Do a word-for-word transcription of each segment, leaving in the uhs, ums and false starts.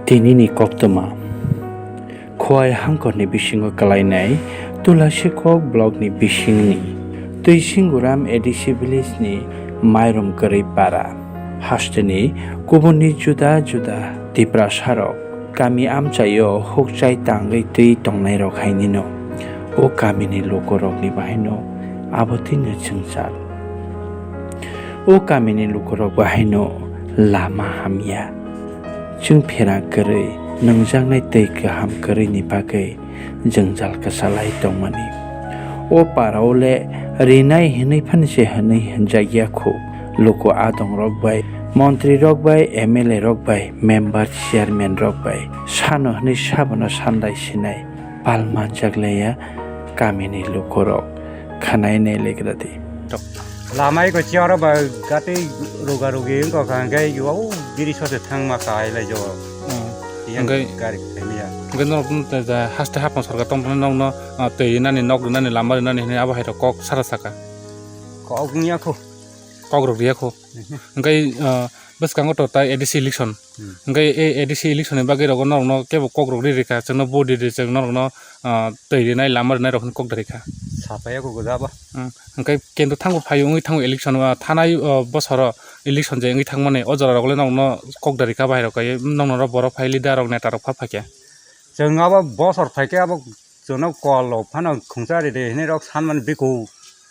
Tinini koktwma. Khowai hangkorni bisingo kwlainai Tulasikok blockni bisingni Twisinguram A D C villageni Mairum kwrwi para. Hasteni kubunni juda juda Tiprasarok kami amchaio hukchai tangwi twi tongnairok hainino o kamini lukurokni bahaino abo twino chwngchar. O kamini lukurok bahaino lama hamya. Chwng pherang kwrwi, nungjaknai tei kaham kwrwini bagwi jwngjal kwchalai tongmani. O parao le rinai hwnwi phano se hwnwi hwnjakya khu. Luku adongrok bai, montrirok bai, M L A rok bai, member, chairman rok bai sano hwnwi sabono sandai sinai pal manjak laiya kamini lukurok. Khwnai nai legra di. Lamai ko chiaro ba gati ruga rugi wngkha hwnkhe yo biri sose thangma kahai lai jo. Hmm. Yang Hwnkhe gari khaimya. Hwnkhe norok tei da haste hapang sorkar tongphuru nokno, ah, twi rinani, nok rinani, lama rinani hwnwi abo hai rok kok sara saka. Kok wngya kho. Kok rok riya kho. Mhm. Hwnkhe, ah, bwskango to tai A D C election. Hmm. Hwnkhe e A D C election ni bagwi rogo norokno kebo kok rok ri rikha, chwngno vote di di, chwng norokno, ah, twi rinai, lama rinai rok hwnwi kok da rikha. Sapaya kho gwja bo. Hmm. Hwnkhe kintu thango phaio wngwi thango election o, thanai, o, bosoro election je wngwi thangmani, o jora rok le nokno kok da rikha bahai rok kai, nokno ro borok phai leader rok neta rok pha phaikha. Chwng abo bosor phaikhe abo chwngno kol rok phano khungsa ridi hinwi rok sanmani bikuk.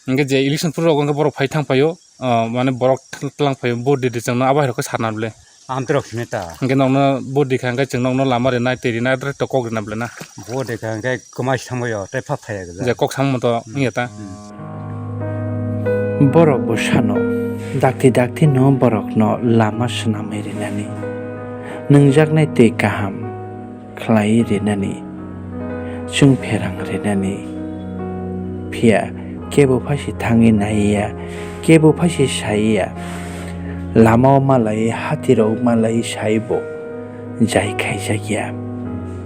Hwnkhe je election phuru rok hwnkhe borok phai thang phaio, ah, mane borok tlang phaio vote di di chwngno abo hai rok khe sana bwle. Amtwrok hwnwi ta. Hwnkhe nokno vote di kha hwnkhe chwng nokno lama rinai twi rinai adre to kok rina bwle na. Vote di kha hwnkhe kwmai se thangbaio tei pha phaiya gwja. Je kok samung to wngya ta. Hmm. Borok bo sano dakti dakti no borokno lama swnamwi rinani, nungjaknai tei kaham khlai rinani, chwng pherang rinani. Phiya kebo phaisi thangwi naiya, kebo phaisi saiya. Lamao malai, hatirok malai saibo jai khaijakya.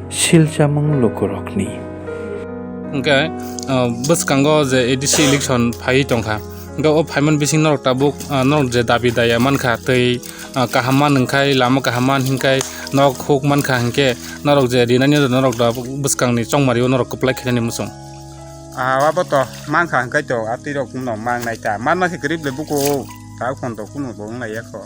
Silchamung lukurokni. Hwnkhe, ah, bwskango je A D C election phaiwi tongkha. Hwnkhe o phaimani bising norok tabuk, ah, norok je dabi daya mankha tei, ah, kaham man hwnkhai, lama kaham man hwnkhai, nok huk mankha hwnkhe, norok je rinani norok da bwskangni chongmario norok kwplai khainani muchung. Ah, abo to mankha hwnkhe to, ah, twi rok no mangnai ta. Manma khe kwrwi ble buko, ta khon to kunu bo wnglaiya kho.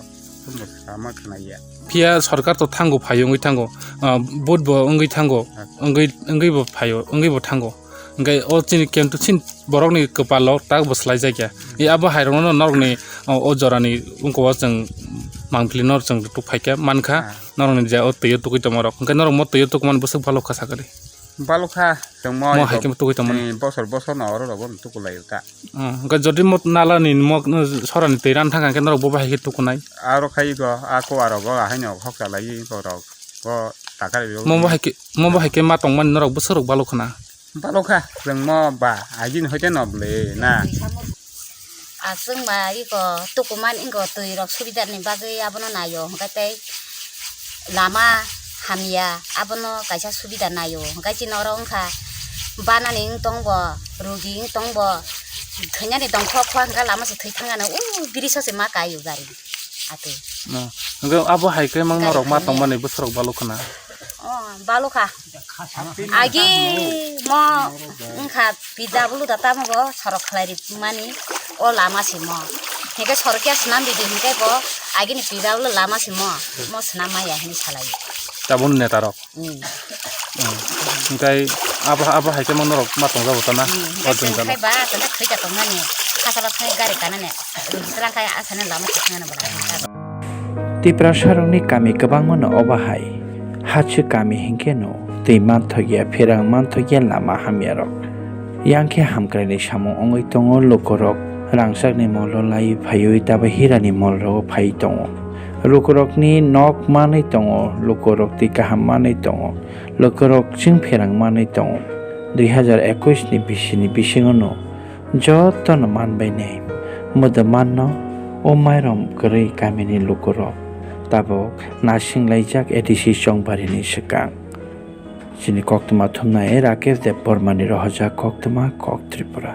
Kunu sama khnaiya. Phiya sorkar to thango phaio wngwi thango, ah, vote bo wngwi thango, wngwi, wngwi bo phaio, wngwi bo thango. Hwnkhe o chini kintu chini borokni kwpalo tak bo swlaijakya. E abo hairokno norokni o, o jorani ungkho o chwng mangpili no chwng rwtuk phaikha mankha. Ah. Norokni je o twiyo tukui tongmarok. Hwnkhe norok mo twiyo tukmani bwswk balokha sakani. Balokha, chwng mo Mo hai khe tukui tongmani. Bosor bosor no oro rogo tukulaio ta. Hmm, hwnkhe jodi mo nalani mo sorani twi ran thangkha hwnkhe norok bo bahai khe tukunai. Aro khai go, a kuwa rogo ahaino hoksa lai borok. Bo takar Mo bahai khe, mo bahai khe ma tongmani norok bwswk rok balokha na. Balokha, chwng mo ba, agini hoite no bwle na. Aswk ba iko tukuman ingo twi rok subida ni bagwi abono naio, hwnkhe tei lama hamya abono kaisa subida naio, hwnkhe chini oro wngkha banani wng tong bo, rugi wng tong bo, thwinani dongkhok khwa hwnkhe lama se thwi thangano, u biri sose ma kaio gari atwi. No, hwnkhe abo hai khe mang norok ma tongmani bwswk rok balokha na. Oh, balokha. Agi mo wngkha P W da tamo bo sorok khlai ri mani o lama simo. Hingke sorok ya swnam bidi hingke bo agini P W lama simo mo swnam maya hini salai. Tabun neta rok. Hmm. Hmm. Hingkai abo, abo hai khe mo norok ma tong jabo tana. Hmm. O hingke jeng tana. Khai ba tana khai ta tong mani. Khasala khai gari tana ne. Rung sala khai asana lama swnam na bala. Tiprasarokni kami kwbangmano obo hai. Hachu kami hinkhe no twi manthokya, pherang manthokya lama hamyarok. Yang khe hamkraini samung wngwi tongo lukurok, rangchakni molo laiwi phaiwi tabo hirani molrogo phaiwi tongo. Lukurokni nok manwi tongo, lukurok twi kaham manwi tongo, lukurok chwng pherang manwi tongo. Dui hazar ekush ni bisini bisingo no Jotono manbainai. Modo manno o mairum kwrwi kamini lukurok tabuk nasinglaijak A D C chongbarini swkang. Chini koktwma thumnai Rakesh Debbarmani rohorjak koktwma Kok Tripura.